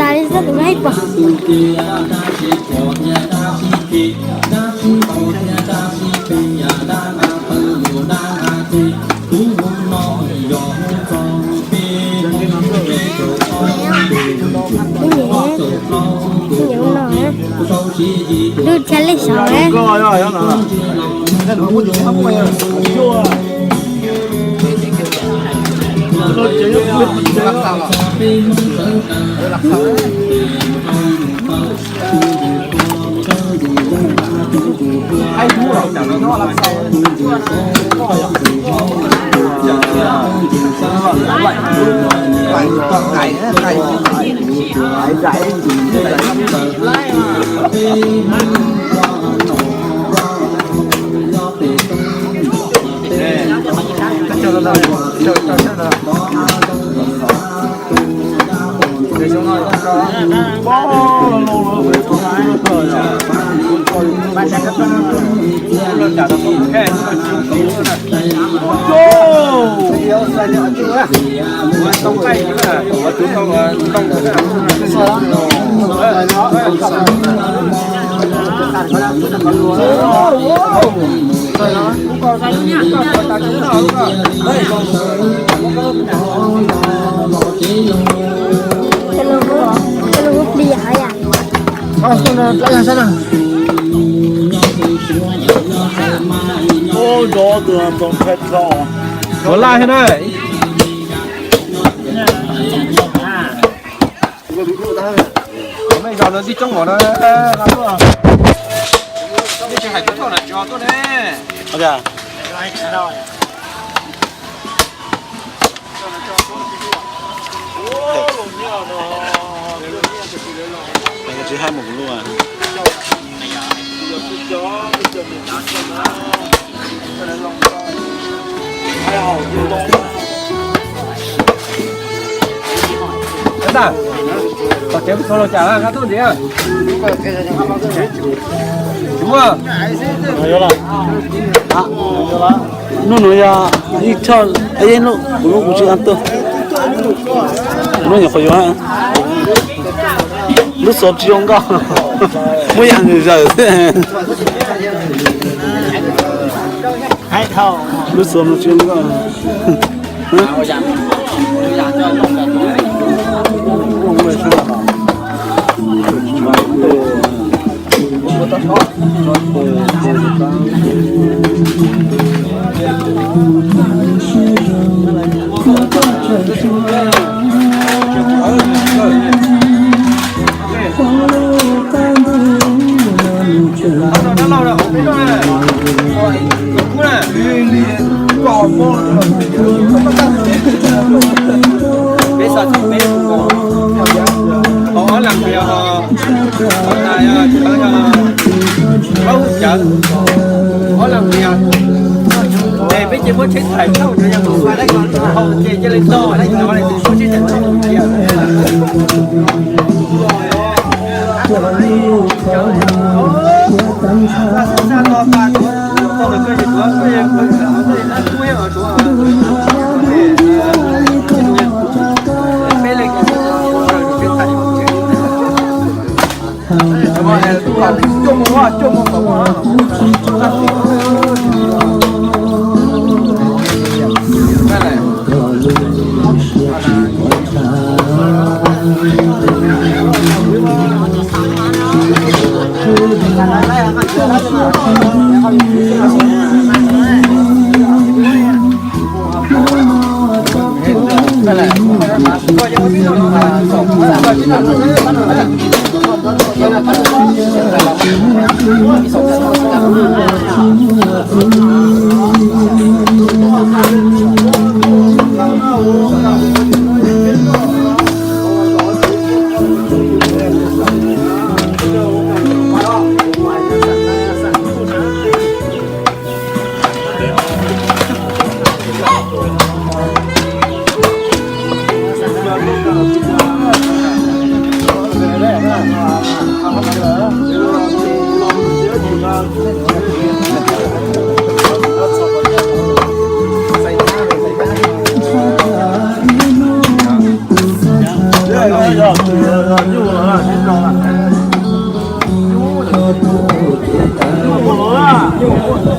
Hais tas li xwb kuv yeej pom. Lub thiab lej xyov. Ua laj thiab na. Mej zos no tib coob mov na. Tsis hais kuv tuaj na, tsis ho tuaj ne. Tsis hais mus kuv lub. Tom tsev txog los cas qab tuaj ntxiv. Hnub no yog ib choj, kuv lub kuv tsis an tuaj. Lub nyuam qhuav yuav, lub xov tsis zoo nkauj, muab yam nws zawm xwb. Lub xov no tsis zoo nkauj. Peb ces muab tsheb thaim thauj, yog mus hau ces cia li tso, muab tsheb thaim thauj tias.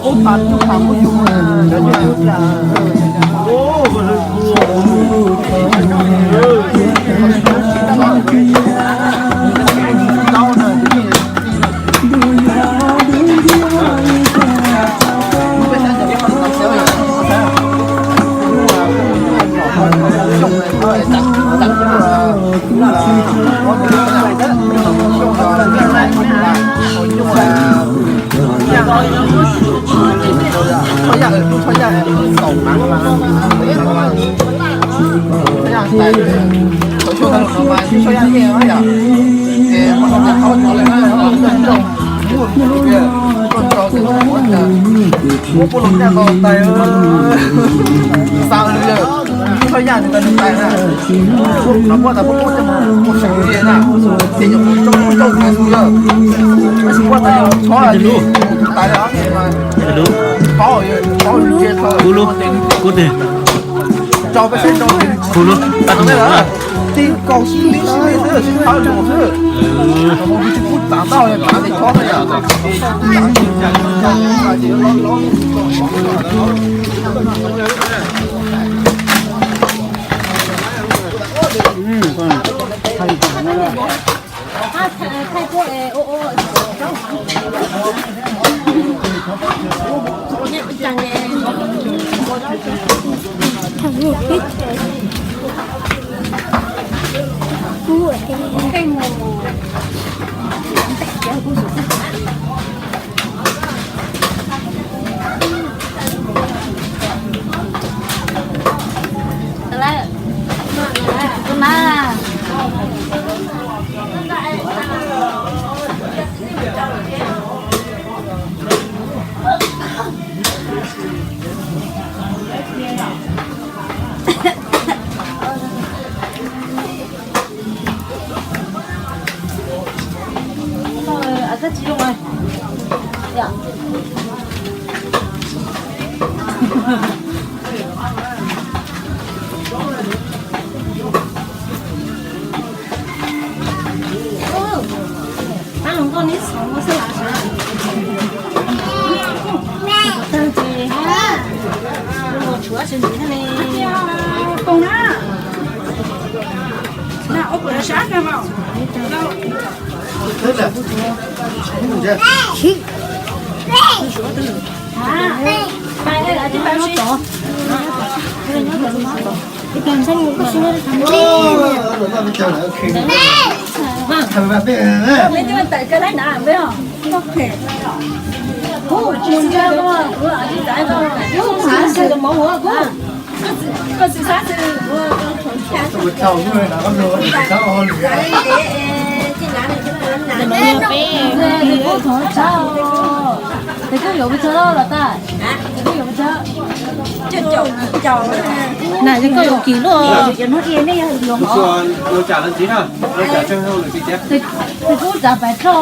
Kub lub, kub twg? Kub lub, kub twg? Na, koj yuav kim luaj. Tus kub txav pais rho.